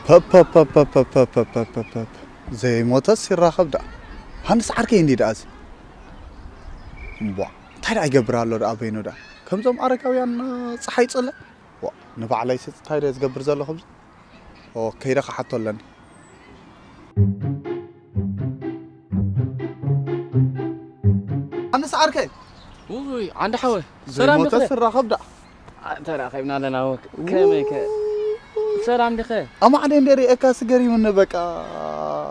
ፐፐፐፐፐፐፐፐፐ ዘይሞተስ ይራኸብ ደኣ። ሃንስ ዓርከይ እንዲ ደኣ እዚ። እምቧ፣ እንታይ ደኣ ይገብር ኣሎ ደኣ በይኑ ደኣ? ከምዞም ኣረጋውያን፣ ጸሓይ ይጽለ? ዋ፣ ንባዕለይስ እንታይ ደኣ ዝገብር ዘለኹ ኣብዚ? ኦ፣ ከይደ ክሓቶ ኣለኒ። ኣነስ ዓርከይ። ውይ፣ ዓንዲ ሓወይ። ሰላም ዲኺ? ዘይሞተስ ይራኸብ ደኣ። ኣ፣ ተራኺብና ኣለና ወክ-፣ ከመይ ከ? ሰላም ዲኺ? ኣማዕደ እንደ ሪኤካስ ገሪሙኒ በቃ።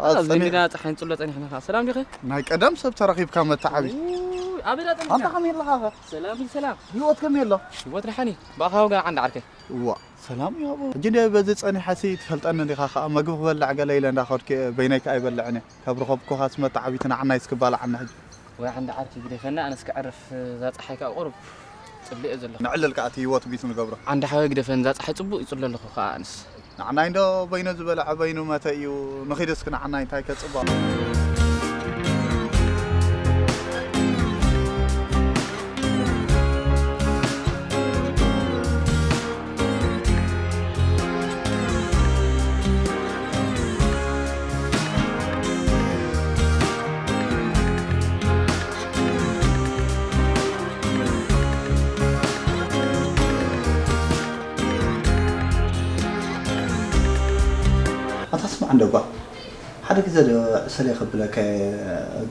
ኣብዚ ጸኒሕ- እንዲና ጸሓይ ንጽሎ ጸኒሕና ኸዓ። ሰላም ዲኺ? ናይ ቀደም ሰብ ተራኺብካ መተዓቢ። ውይ፣ ኣበይ ደኣ ጸኒሕና? ኣንታ ከመይ ኣለኻ ኸ? ሰላም፣ ሰላም። ህይወት ከመይ ኣሎ? ህይወት ደሓን እዩ። ብኣኻ ወገን ዓንዲ ዓርከይ። እዋ፣ ሰላም እዩ ኣብኡ። ሕጂ እንደ በዚ ጸኒሐሲ ትፈልጠኒ ዲኻ ኸዓ መግቢ ክበልዕ ገለ ኢለ እንዳኸድኩ እየ፣ በይነይ ከኣ ኣይበልዕን እየ። ካብ ረኸብኩኻስ መተዓቢቲ ንዓናይ እስኪ ባልዓና ሕጂ። ወይ ዓንዲ ዓርኪ ግደፈና፣ ኣነስ ክዕርፍ፣ እዛ ጸሓይ ከኣ ቁሩብ ጽልእ እየ ዘለኹ። ንዕልል ከኣ እቲ ህይወት ቢቱ ንገብሮ። ዓንዲ ሓወይ ግደፈኒ፣ እዛ ጸሓይ ጽቡቕ ይጽሎ ኣለኹ ከኣ ኣነስ። ንዓናይ እንዶ በይኑ ዝበልዐ በይኑ መተ እዩ። ንኺድ እስኪ ንዓናይ እንታይ ከጽብቕ። ኣታ ስማዕ እንዶ እባ፣ ሓደ ግዜ ዶ ዕሰለ ከብለካ እየ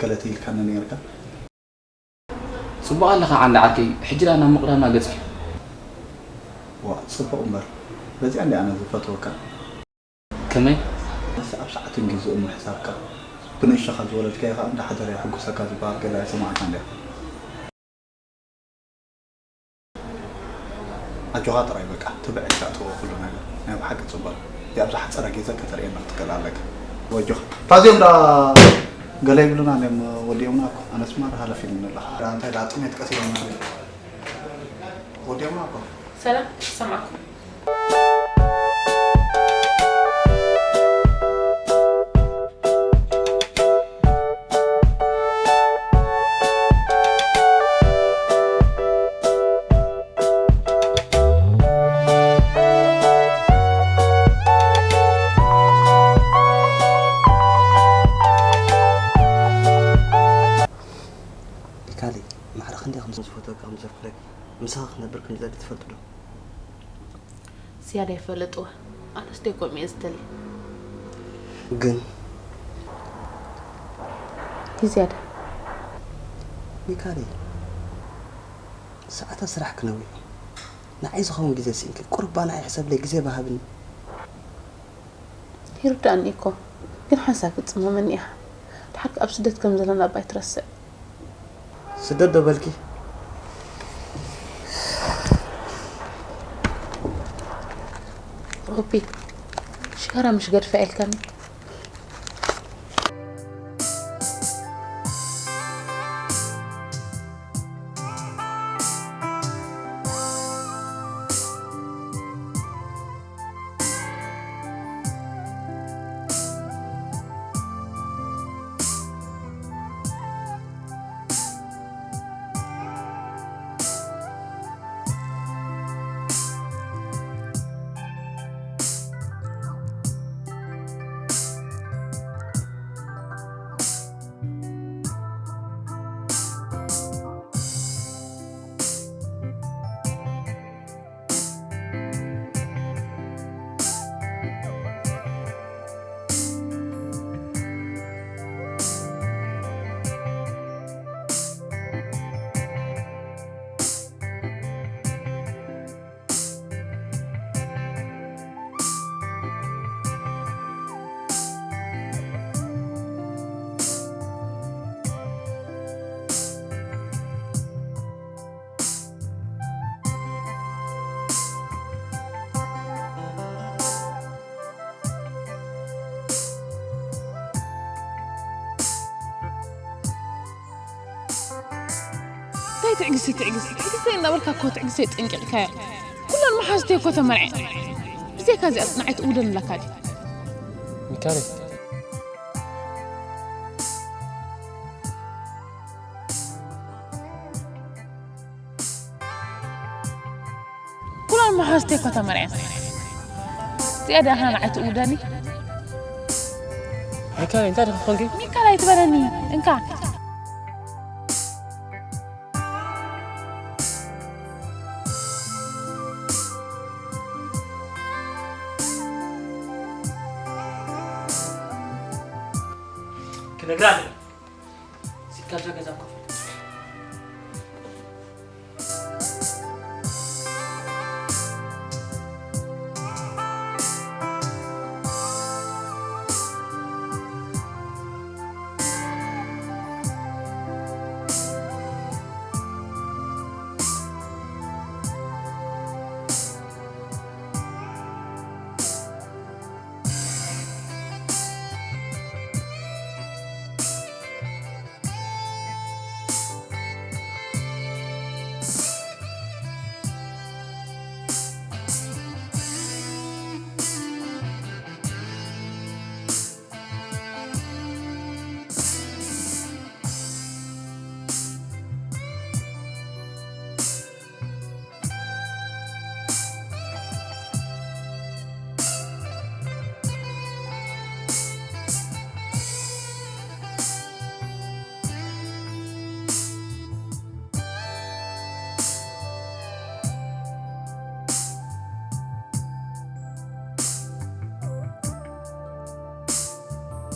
ገለ ተይልካኒ ነይርካ? ጽቡቕ ኣለኻ ዓንዲ ዓርከይ፣ ሕጂ ደኣ ናብ ምቕዳምና ገጽ። ዋእ፣ ጽቡቕ እምበር፣ በዚኣ እንድየ ኣነ ዝፈትወካ። ከመይ? ንስ ኣብ ሰዓትን ግዜኡን ምሕሳብካ፣ ብንእሽቶ ካብ ዝወለድካዮ ኸኣ እንዳሓደረ የሐጉሰካ ዝበሃል ገለ ኣይሰማዕካን ዲኻ? ኣጆኻ ጥራይ በቃ፣ ትብዕ ኢልካ እተዎ ኩሉ ነገር። ናይ ብሓቂ ጽቡቕ። እዚ ኣብ ዝሓጸረ ግዜ ከተርእየና ክትክእል ኣለካ። ወጆኻ። ፋዚኦም ዳ ገለ ይብሉና እዮም ወዲኦምና እኮ። ኣነስ ማር ሃለፍ ኢሉኒ ኣለኻ። ዳ እንታይ ዳ ጥሜት ቀቲሎምና እዮም። ወዲኦምና እኮ። ሰላም፣ ይሰማዕኩም። ሚካሊ፣ ማዕረ ክንደይ ከም ዝፈትወካ፣ ከም ዘፍቅረካ፣ ምሳኻ ክነብር ከም ዝደሊ ትፈልጥ ዶ? ዝያዳ ይፈልጥዋ። ኣነስ ደይ ከምኡ እየ ዝደሊ። ግን ዝያዳ። ሚካሊ፣ ሰዓታት ስራሕ ክነውሑ። ንዓይ ዝኸውን ግዜ ስኢንኪ። ቁሩብ ንዓይ ሕሰብለይ፣ ግዜ ባሃብኒ። ይርዳእኒ እኮ፣ ግን ሓንሳብ ክትጽመመኒ ኢኻ። ድሓር ኣብ ስደት ከም ዘለና እባ ኣይትረስዕ። ስደት ዶ በልኪ? ኦፒ፣ ሽጋራ ምሽ ገድፋ ኢልካኒ። እንታይ ትዕግስቲ፣ ትዕግስቲ፣ ትዕግስቲ እናበልካ እኮ ትዕግስቲ ጠንቂቕካዮ። ኩለን መሓዝተይ እኮ ተመርዐ። ብዘይካ እዚኣስ ንዓይ ትእውደን ኣለካ ድዩ? ሚካኤል። ኩለን መሓዝተይ እኮ ተመርዐን። እዚኣ ደኣ ንዓይ ትእውደኒ። ሚካኤል፣ እንታይ ደኣ ኮንኪ? ሚካኤል ኣይትበለኒ፣ እንካ። ክነግራ ኣለኒ። ሲካልካ ገዛ ኮፍ።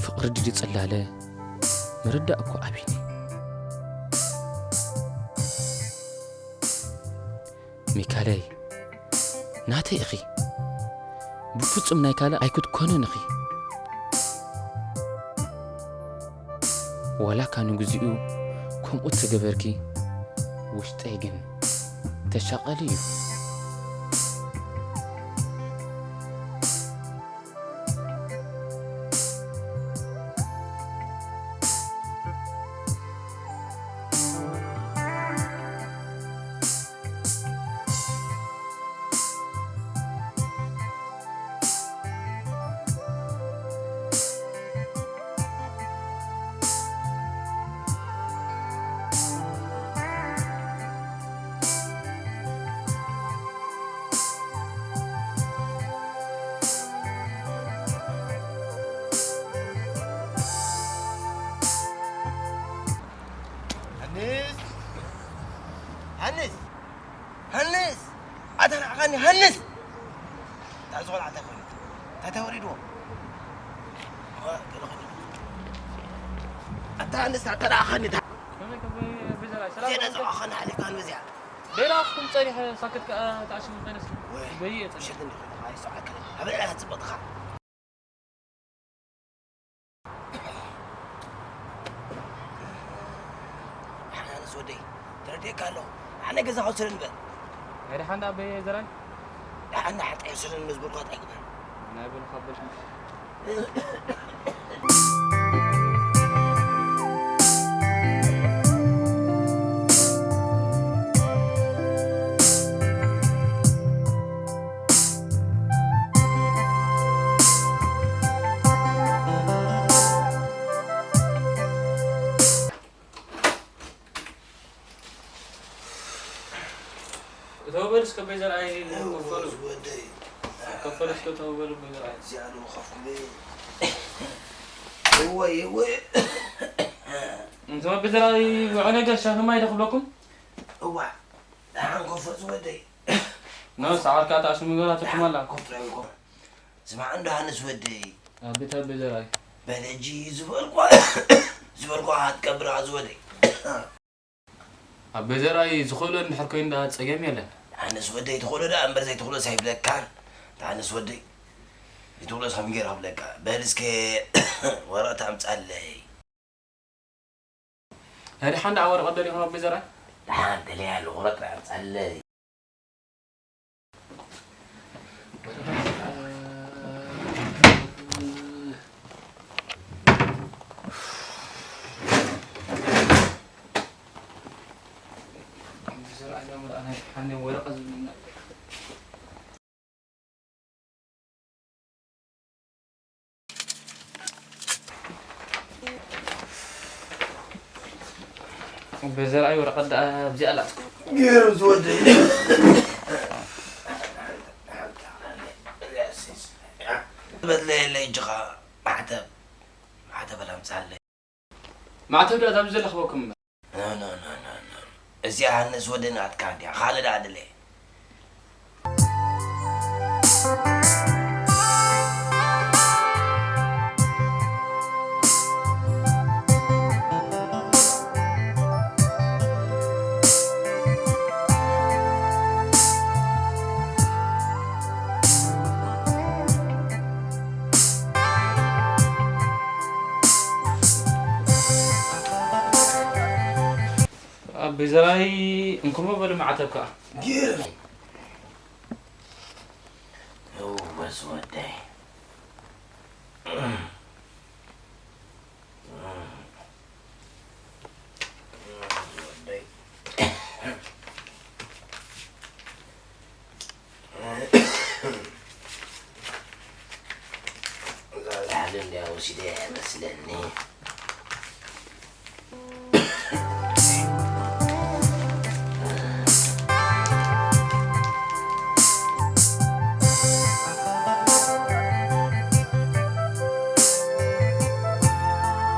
ፍቕሪ ድዩ ጽላለ ምርዳእ እኮ ኣብዩኒ። ሚካለይ፣ ናተይ ኢኺ። ብፍጹም ናይ ካልእ ኣይክትኮንን ኢኺ። ዋላ እኳ ንግዚኡ ከምኡ ተገበርኪ፣ ውሽጠይ ግን ተሻቐሊ እዩ። ሃንስ! ሃንስ! ሃንስ! ኣታ ንዓኻኒ ሃንስ! እታ እዚ ቆልዓ እንታይ ኮይኑ? እንታይ ተወሪድዎ? ኣታ ሃንስ፣ ኣታ ንዓኻኒ፣ እታ ከመይ፣ ከመይ፣ ብዘራይ፣ ሰላም ዜና ዶ? ዝኣኸና ሓሊፍካ ንበዚኣ። ሌላ ኣፍኩም ጸኒሐ ሳክት ከኣ ተኣሽሙ ኮይነስ። ወይ፣ በይ እየ ጸኒሐ። ምሸት እንዲኹ ኢኻ ይስዓከ። ኣብ ልዕሊ ጽብቕትኻ። ሓናንስ ወደይ፣ ተረዲኤካ ኣለኹ። ኣነ ገዛ ከውስደኒ በል። ናይ ደሓን ደኣ ኣበይ ዘራይ? ደሓን ሓጣይ ውሰደኒ ዝበልኩ እንታይ ግበር? ናይ በሉ ካብ በልኩም። እተው በል እስከ በይ ዘርኣይ እው፣ ከፈሉ። ዝወደይ። ከፈሉ እስከ እተው በል በይ ዘርኣይ። እዚኣ ነው ከፍኩ በይ። እወ፣ እወ። እንተ በይ ዘርኣይ ውዑይ ነገር ሻሂ ማይ ዶ ክብለኩም? እዋ፣ ደሓን ኮፎ ዝወደይ። ኖ፣ ሰዓት ከኣ ተኣሽሙ ገራ ትኹም ኣላ። ኮፍ ጥራይ ኮፍ። ስማዕ እንዶ ሃንስ ወደይ። ኣቤት ኣቤ ዘርኣይ። በል ሕጂ ዝበልኳ፣ ዝበልኳ ክትገብር ዝወደይ። ኣቤ ዘርኣይ ዝኽእሎ እንድሕር ኮይኑ ደኣ ጸገም የለን። ሃንስ ወደይ ትኽእሎ ደኣ እምበር ዘይትኽእሎስ ኣይብለካን። ሃንስ ወደይ ዘይትኽእሎስ ከም ገይረ ክብለካ። በል እስከ ወረቐት ኣምጻለይ። ናይ ደሓን ደኣ ወረቐት ደሊኹም ኣቦይ ዘርኣይ? ደሓን ደልያ ኣለኹ፣ ወረቐት ኣምጻለይ። ኣቦይ ዘርኣይ ሎሚ ደኣ ናይ ደሓን ወረቐት ዝብልና። ኣቦይ ዘርኣይ ወረቐት ደኣ ኣብዚኣ ኣላትኩም። ገይሩ ዝወደይ። ሕጂ ኸኣ ማዕተብ፣ ማዕተብ ኣላምጻለይ። ማዕተብ ደኣ ኣብዚ ዘለኽበኩም እምበር። ኖ፣ ኖ፣ ኖ፣ ኖ፣ ኖ። እዚኣ ሃንስ ወደ ናትካ እንድያ፣ ካልእ ደኣ ድለ። ኣቤ ዘርኣይ እንኮሞ በሉ ማዕተብ ከኣ። እወ ዝወደይ። እዛ ላሕሊ እንድያ ወሲደያ ይመስለኒ።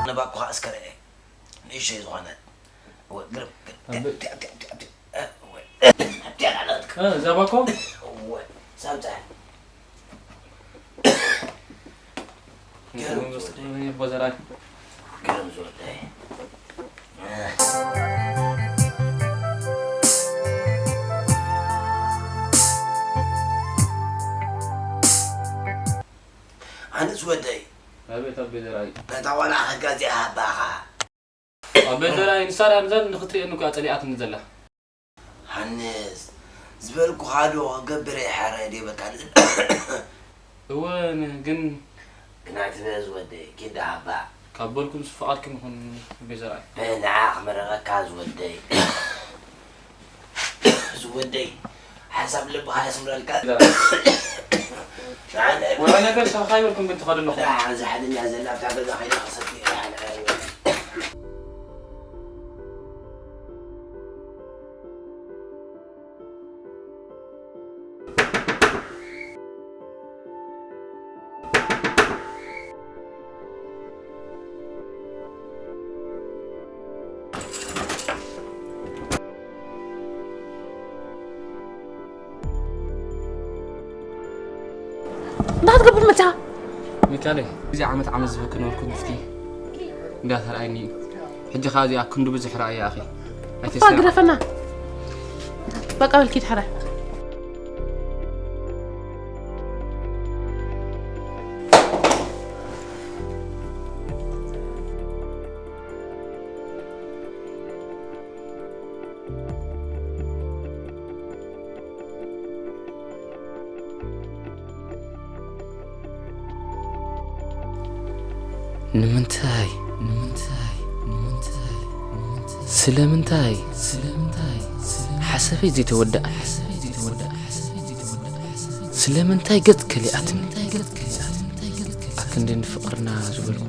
ነባኩ ኸኣ እስከ ርኤ። ንእሽተይ ዝኾነት። እወ፣ ግርም፣ ግርም። ኣብ ተ-፣ ተ-፣ ተ-፣ ተ-፣ ተ-፣ እወ። ኣብቲ ኣላለት። እ፣ እዛ ባኮ? እወ፣ ሳምጻ። ግርም ዝወደይ። ቦዘራይ። ግርም ዝወደይ። ኣነስ ወደይ። ኣቤት ኣቤ ዘርኣይ። ነታ ቆልዓ ከጋዚኣ ሃባኻ። ኣቤ ዘርኣይ፣ ንሳ ደኣ ንዘን ንኽትሪኤኒ እኮ እያ ጸሊኣትኒ ዘላ። ሃንስ፣ ዝበልኩኻ ዶ ክገብር እየ፣ ሓራይ ደይበካ ንዝብል። እወ፣ ን-፣ ግን ግን ኣይትበል ዝወደይ፣ ኪድ ሃባ። ካብ በልኩም ንሱ ፍቓድኩም ይኹን ኣቤ ዘርኣይ። በል ንዓ ክምረቐካ ዝወደይ። ዝወደይ፣ ሓሳብ ልብኻ የስምረልካ። ወላ ነገር ሰብኻ ይበልኩም ግን ትኸዱ ኣለኹም። ደሓን እዛ ሓደኛ ዘላ ኣብታ ገዛ ከይዳ ክሰቲ እያ፣ ደሓን እያ። እንታይ ክትገብር መጻኻ? ሚካኤል፣ እዚ ዓመት ዓመት ዝበክ ነበርኩ፣ ግፍቲ እንዳተርኣየኒ እዩ። ሕጂ ኸኣ እዚኣ ክንዱ ብዙሕ ረኣያ፣ ኣኺ። እፋ ኣይተስርዓ። ግደፈና። በቃ በል ኪድ ሕራይ። ንምንታይ? ንምንታይ? ንምንታይ? ንምንታይ? ስለምንታይ? ስለምንታይ? ስለምንታይ? ሓሳበይ ዘይተወድኣ? ስለምንታይ ገጽ ከሊኣትኒ? ኣክንዲ ንፍቕርና ዝበልኩ።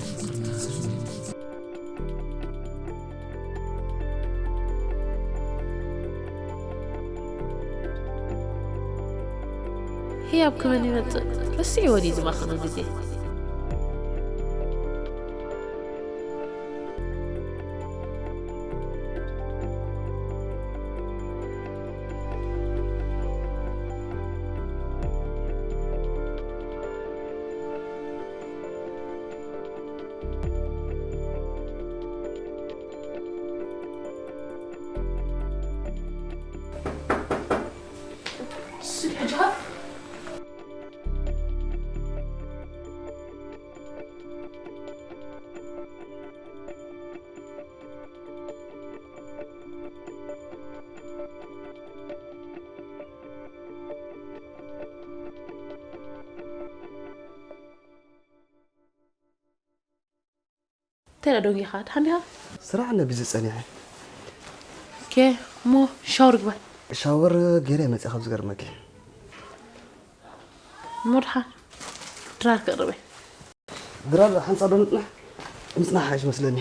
ህያብ ክበን ይመጽእ። ረሲዕዎ ድዩ ዝባኽኖ ግዜ? እንታይ ደኣ ደንጊኻ? ደሓን ዲኻ? ስራሕ እነ ቢዚ ጸኒሐ። ኦኬ፣ እሞ ሻወር ግበር። ሻወር ገይረ እየ መጽኣ ካብ ዝገርመኪ። እሞ ደሓን ድራር ከቕርብ እየ። ድራር ሓንሳብ ዶ ንጽናሕ? ምጽናሕ ሓይሽ መስለኒ።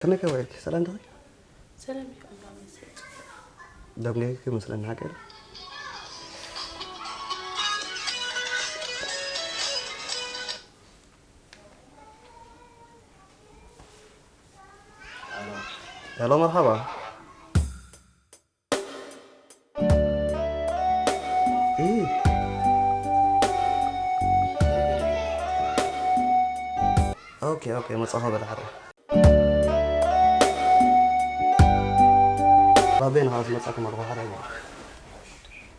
ከመይ ከ ውዒልኪ? ሰላም ዲኺ? ሰላም ይኹን፣ እንዳመሰልኩ። ደንጊኺ መስለኒ፣ ሓቀይ ዶ? ሄሎ፣ መርሓባ። እም። ኦኬ፣ ኦኬ፣ መጻኹ በል ሓደ። ባቤ ንኻ ዝመጻኩም ኣለኹ ሓደ።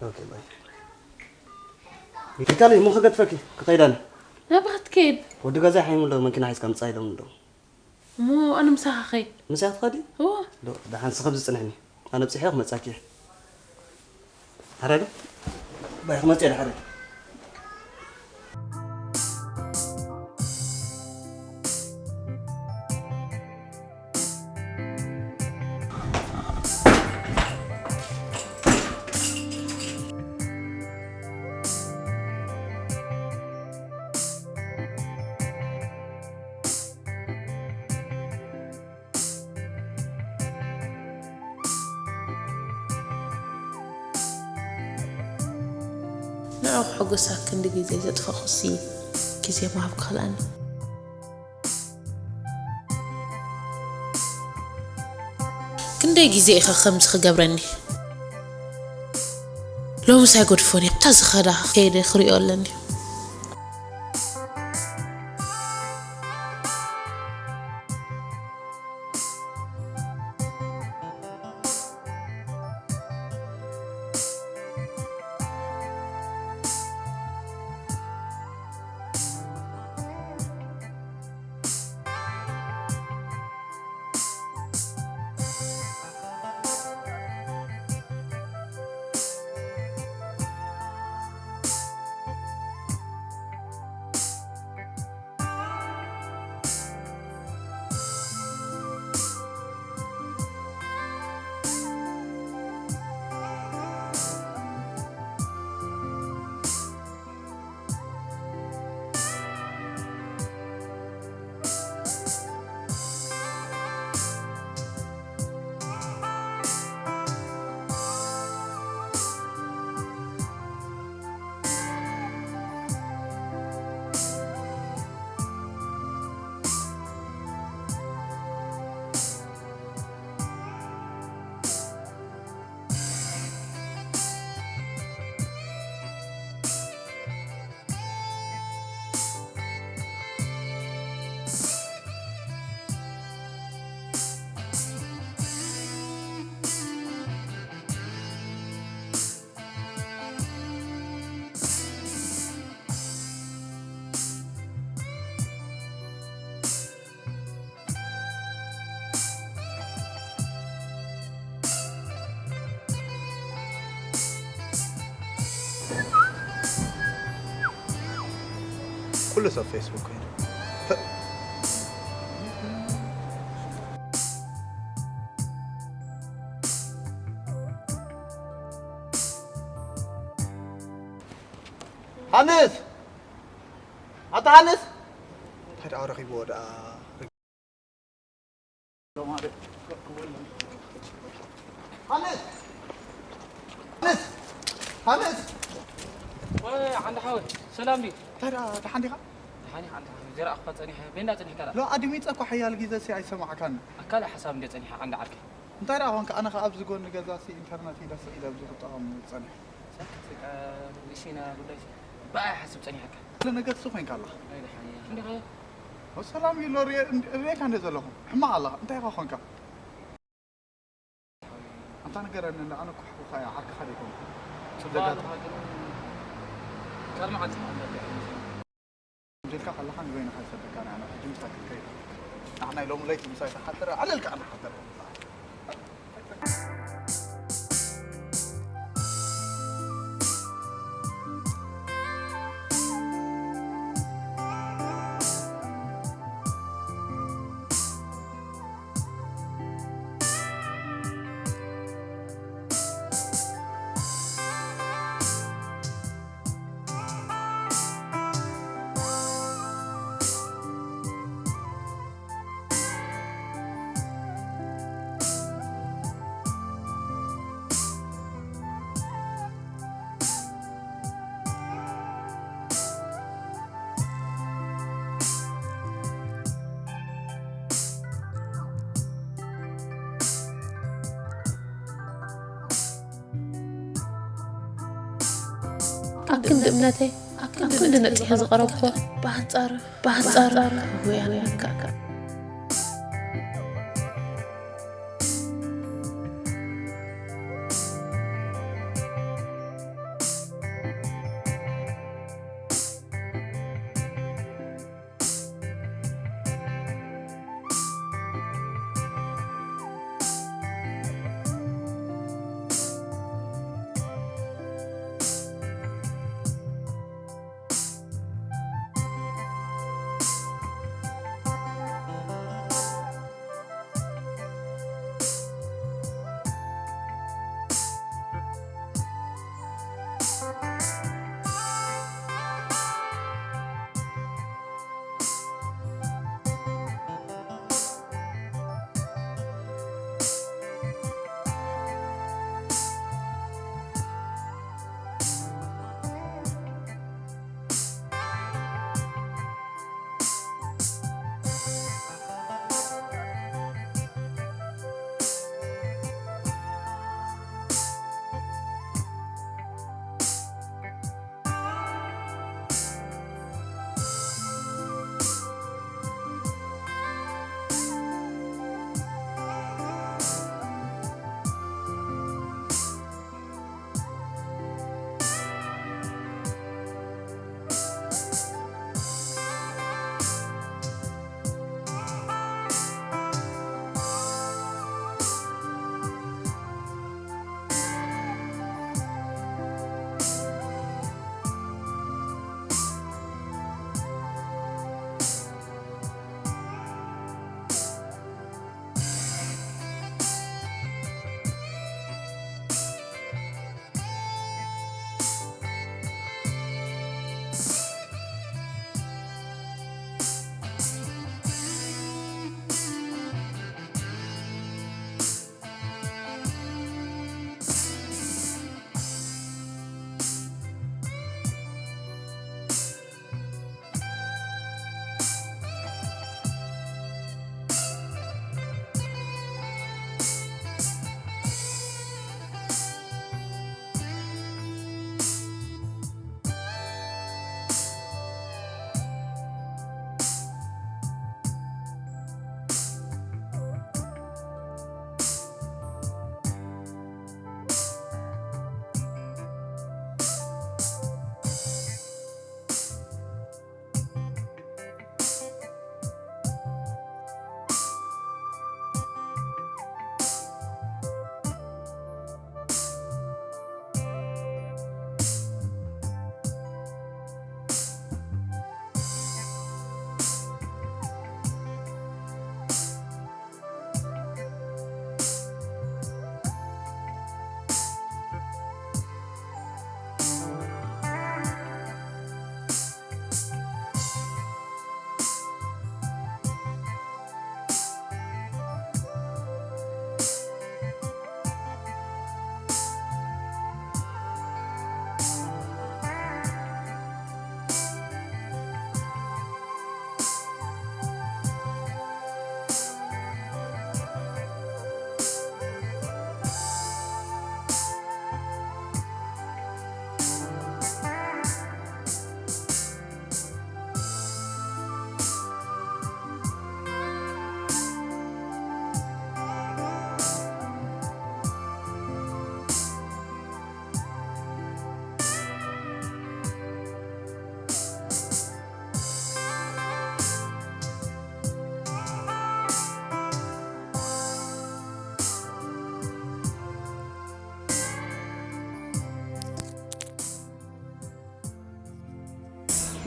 ኦኬ፣ ባይ። ሚካሊ፣ እሞ ክገድፈኪ፣ ክኸይድ ኣነ። ናብኣ ክትከይድ? ወዲ ገዛ ሓይሙ ኣሎ፣ መኪና ሒዝካ ምጻእ ኢሎም ኣሎ። እሞ ኣነ ምሳኻ ኸይድ። ምሳይ ትኸዲ? እወ። ዶ፣ ደሓን ስኽብ ዝጽንሕኒ። ኣነ ኣብጺሐ ክመጻኪ እየ። ሓራይ ዶ? ባይ፣ ክመጽእ እየ ሓራይ። ንዑ ክሕጉሳ ክንዲ ግዜ ዘጥፈኹሲ ግዜ ምሃብ ክኽእለኒ። ክንደይ ግዜ ኢኻ ከምዚ ክገብረኒ? ሎምስ ኣይገድፎን እየ። ኣብታ ዝኸዳ ከይደ ክሪኦ ኣለኒ። ኩሉ ሰብ ፌስቡክ ኮይኑ። ሃንስ! ኣታ ሃንስ! እንታይ ደኣ ረኺብዎ ደኣ? ሃንስ! ሃንስ! ሃንስ! ወይ ዓንዲ ሓወይ፣ ሰላም ድዩ? እንታይ ደኣ፣ ደሓን ዲኻ? ደሓን እየ፣ ዓንዲ ሓወይ። ዘይረኣኹኻ ጸኒሐ። በይንዳ ጸኒሕካ ደኣ? ሎ፣ ኣድሚጸ እኮ ሓያል ግዜ ሲ ኣይሰማዕካን። ኣካለ ሓሳብ እንደ ጸኒሐ፣ ዓንዲ ዓርከይ። እንታይ ደኣ ኾንካ? ኣነ ኸኣ ኣብዚ ጎኒ ገዛ ሲ ኢንተርነት ኢለ ስቕ ኢለ ኣብዚ ክጠቐም ጸኒሐ። ሰክት፣ በቃ፣ ንእሽተይ ና ጉዳይ ሲ። ብኣይ ሓስብ ጸኒሐካ። ስለ ነገር ሲ ኮይንካ ኣለኻ። ኣይ ደሓን እየ። ክንደይ ኸ? ሰላም እዩ ሎ፣ ርኤ-፣ ርኤካ እንደ ዘለኹ። ሕማቕ ኣለኻ። እንታይ ኢኻ ኾንካ? ኣንታ ንገረኒ፣ እንዳ ኣነ እኮ ሓውኻ እየ፣ ዓርክኻ ዶ ኣይኮንኩን? ጽቡቕ ጽገጋት ኣለኻ ግን፣ ካልእ መዓልቲ ከኣ እንዳርገ። እንጀልካ ከለኻ ንበይንኻ ይሰደካ፣ ንዓና ሕጂ ምሳይ ክትከይድ። ንዓና ሎሚ ለይቲ ምሳይ ተሓደረ፣ ኣለልካ ኣነ ሓደረ። ኣብ ክንዲ እምነተይ፣ ኣብ ክንዲ ንጽሒ ዝቐረብኩ፣ ብኣንጻሩ፣ ብኣንጻሩ፣ ውያን ይንካእካ።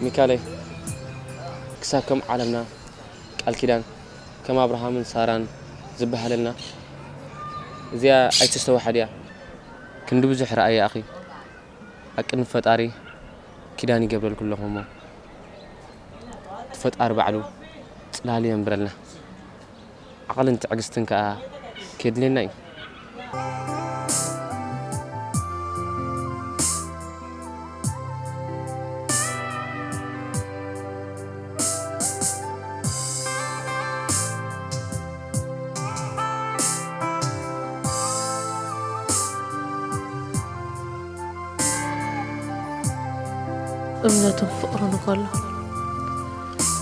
ሚካለይ፣ ክሳብ ከም ዓለምና ቃል ኪዳን፣ ከም ኣብርሃምን ሳራን ዝበሃለልና፣ እዚኣ ኣይተስተዋሓድያ። ክንዲ ብዙሕ ረኣያ ኣኺ፣ ኣብ ቅድሚ ፈጣሪ ኪዳን ይገብረልኩ ኣለኹ እሞ፣ እቲ ፈጣሪ ባዕሉ ጽላል የንብረልና። ዓቕልን ትዕግስትን ከኣ ከድልየና እዩ። ነቶም ፍቕሩ ንከሎ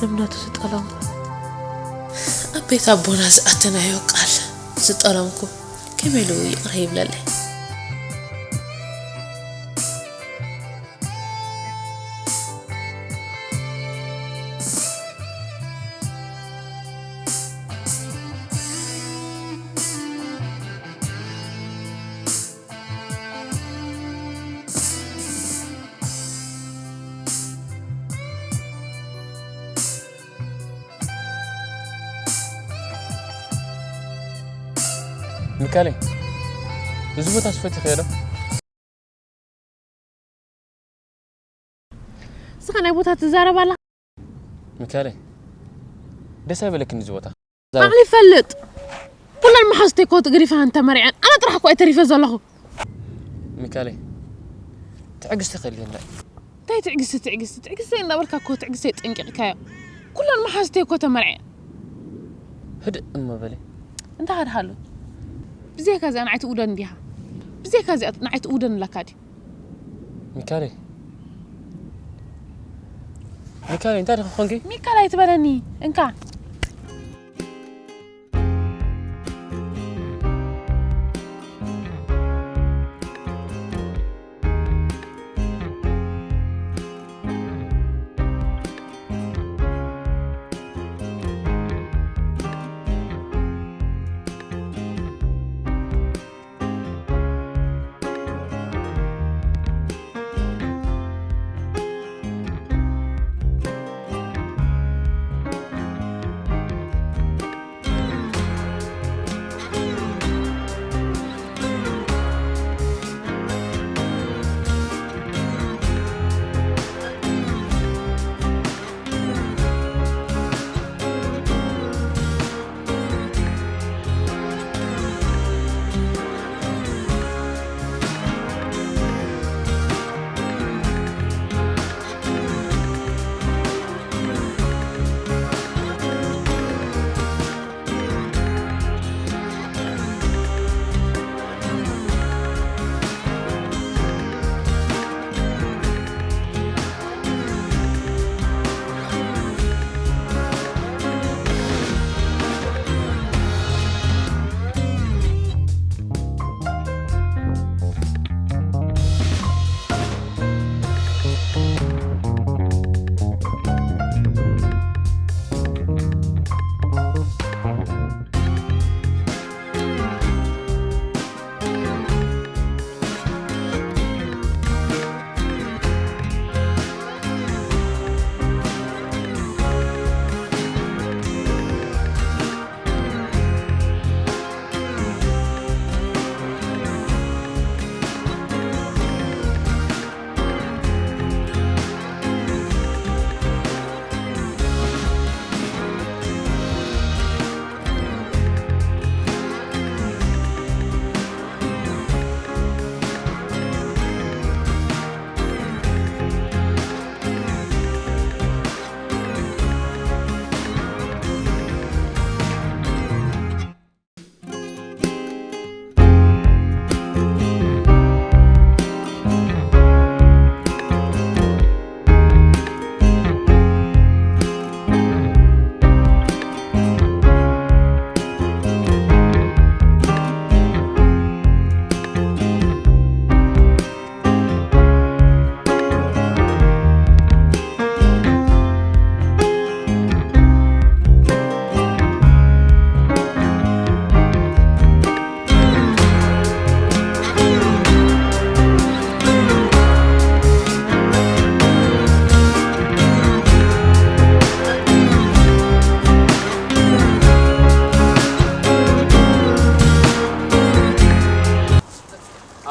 እምነቱ ዝጠለምኩ፣ ኣብ ቤት ኣቦና ዝኣተናዮ ቃል ዝጠለምኩ፣ ከመይ ኢሉ ይቕረ ይብለለይ? ሚካኤል፣ እዚ ቦታ ትፈትዮ ዶ? እስኻ ናይ ቦታ ትዛረብ ኣላ? ሚካኤል፣ ደስ ኣይበለክን እዚ ቦታ። ባዕሉ ይፈልጥ። ኩለን መሓዝተይ እኮ ግሪፈን ተመርዐን። ኣነ ጥራሕ እኮ እየ ተሪፈ ዘለኹ። ሚካኤል፣ ትዕግስቲ ከልየና። እንታይ ትዕግስቲ፣ ትዕግስቲ፣ ትዕግስቲ እንዳበልካ እኮ ትዕግስቲ ጠንቂቕካዮ። ኩለን መሓዝተይ እኮ ተመርዐን። ህድእ እሞ በሊ። እንታይ ሃድሃሉ? ብዘይካ እዚኣ ንዓይ ትእውደኒ ዲኻ? ብዘይካ እዚኣ ንዓይ ትእውደኒ ኣለካ ድዩ? ሚካኤል። ሚካኤል፣ እንታይ ደኣ ኮንኪ? ሚካኤል ኣይትበለኒ፣ እንካ።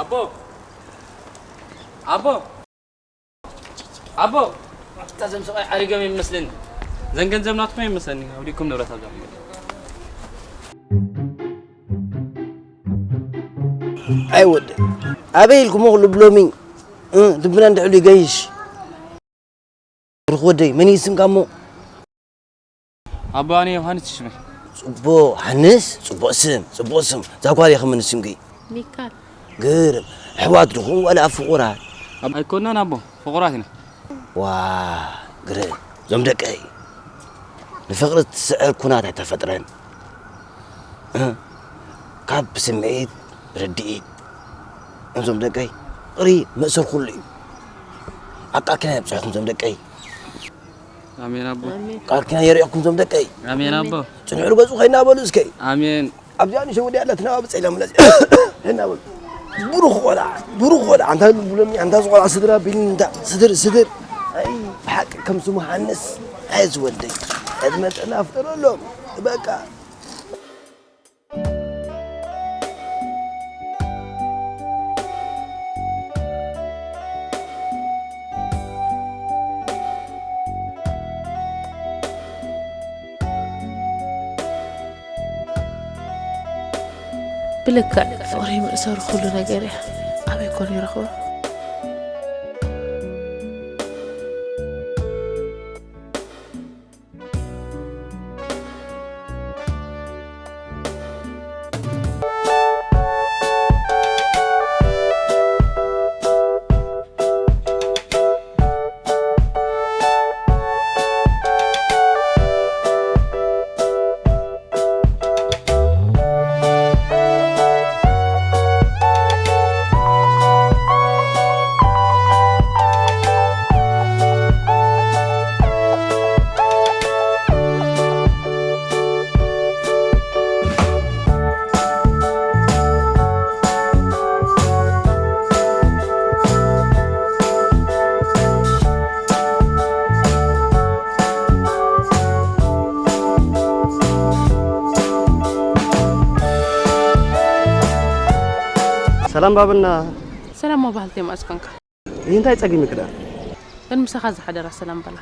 ኣቦ! ኣቦ! ኣቦ! ኣታ ዘም ሰብኣይ ዓሪገም ይመስለኒ። ዘን ገንዘብ ናትኩም ይመስለኒ። ኣውዲኩም ንብረት ኣብዛ። ኣይ ወደ። ኣበይ ኢልኩም ኩሉ ብሎሚ? እ፣ ልብና እንድሕሉ ይገይሽ። ብሩኽ ወደይ፣ መን እዩ ስምካ እሞ? ኣቦ፣ ኣነ ዮሃንስ ይሽመ። ጽቡቕ፣ ሃንስ፣ ጽቡቕ ስም፣ ጽቡቕ ስም። እዛ ጓል እያ ከመን ስምኪ? ሚካል። ግርም። ኣሕዋት ዲኹም ዋላ ፍቑራት? ኣይኮናን ኣቦ፣ ፍቑራት ኢና። ዋ ግረ እዞም ደቀይ ንፍቕሪ ትስዕር ኩናት ኣይተፈጥረን። እ? ካብ ብስምዒት ብርድኢት እዞም ደቀይ ፍቕሪ መእሰር ኩሉ እዩ። ኣብ ቃል ኪዳን የብፅሕኩም እዞም ደቀይ። ኣሜን ኣቦ። ቃል ኪዳን የርእየኩም እዞም ደቀይ። ኣሜን ኣቦ። ፅንዕሉ ገፁ ከይናበሉ እስከ። ኣሜን። ኣብዚኣ ንሸው ወዲያ ኣላ ትናባብፀ ኢላ መለስ። እናበሉ ብሩኽ ቆልዓ ብሩኽ ቆልዓ ኣንታ ብሎኒ ኣንታ ዝቆልዓ ስድራ ቢልኒ እንታ ስድር ስድር ኣይ ብሓቂ ከም ስሙ ሃንስ ኣይ ዝወደይ ዕድመ ጥዕና ፍጠረሎም በቃ። ብልክዕ ፍቕሪ መእሰሪ ኩሉ ነገር እያ። ኣበይ ኮን ይረኽቦ? ሰላም ባብና። ሰላም፣ ሞ ባህልቲ፣ መዓስ ኮንካ? ይህ እንታይ ጸጊምክ ደኣ? ግን ምሳኻ ዝሓደራ ሰላም በላ።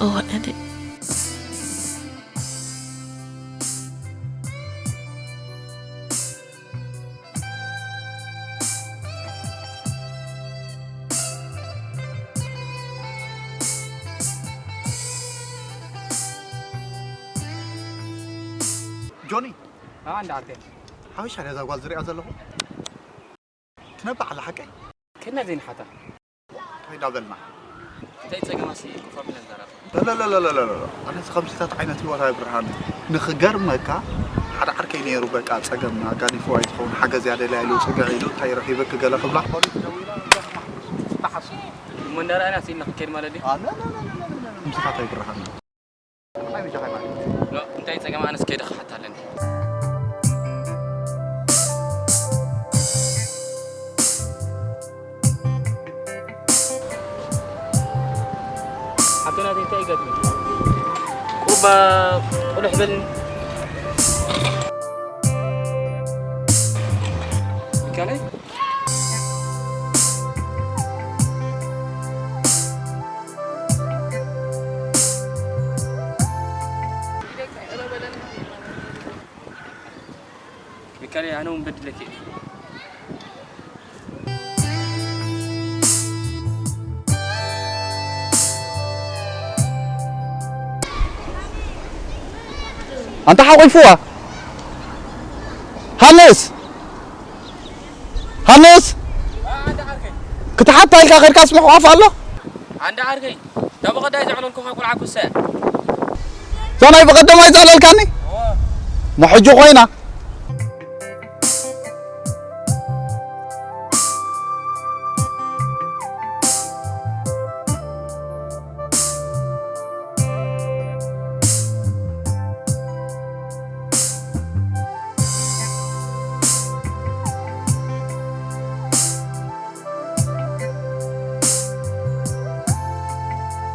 እወ፣ እኔ ጆኒ፣ ኣንዳ ዓርከይ። ሓበሻ ድያ እዛ ጓል ዝሪኣ ዘለኹ? ትነብዕ ኣላ ሓቀይ? ከድና ዘይንሓታ። እንታይ እንዳበልና? እንታይ ጸገማሲ ኮፍ ኣቢልና ንዛረብ። ለለለለለለ። ኣነስ ከምዚታት ዓይነት ህይወት ኣይብርሃን። ንኽገርመካ፣ ሓደ ዓርከይ ነይሩ፣ በቃ ጸገም ኣጋዲፍዎ ኣይትኸውን፣ ሓገዝ እያ ደልያ ኢሉ፣ ጽግዕ ኢሉ፣ እንታይ ረኺበኪ ገለ ክብላ ከሎ፣ ደዊላ፣ እዛ ማሕበር ትጠሓስ። እሞ እንዳረኣና ስኢልና ክንከይድ ማለት ድዩ? ኣለለለለለ። ከምዚታት ኣይብርሃን። ሎ፣ እንታይ ጸገም? ኣነስ ከይደ ክሓታ ኣለኒ። ሓቶ ናተይ እንታይ ይገጥም? ቁባ ቁልሕ በልኒ። ሚካለይ? ሚካኤል፣ ኣነ እውን በድለኪ እየ። ኣንታ ሓቑፍዋ። ሃንስ! ሃንስ! ክትሓታ ኢልካ ከድካስ ምሕቋፍ ኣሎ? ኣንዳ ዓርከይ፣ እታ ብቐዳይ ዘዕለልኩኻ ቆልዓ ኩሳ እያ። እዛ ናይ ብቐደማይ ዘዕለልካኒ? እወ። እሞ ሕጂ ኮይና?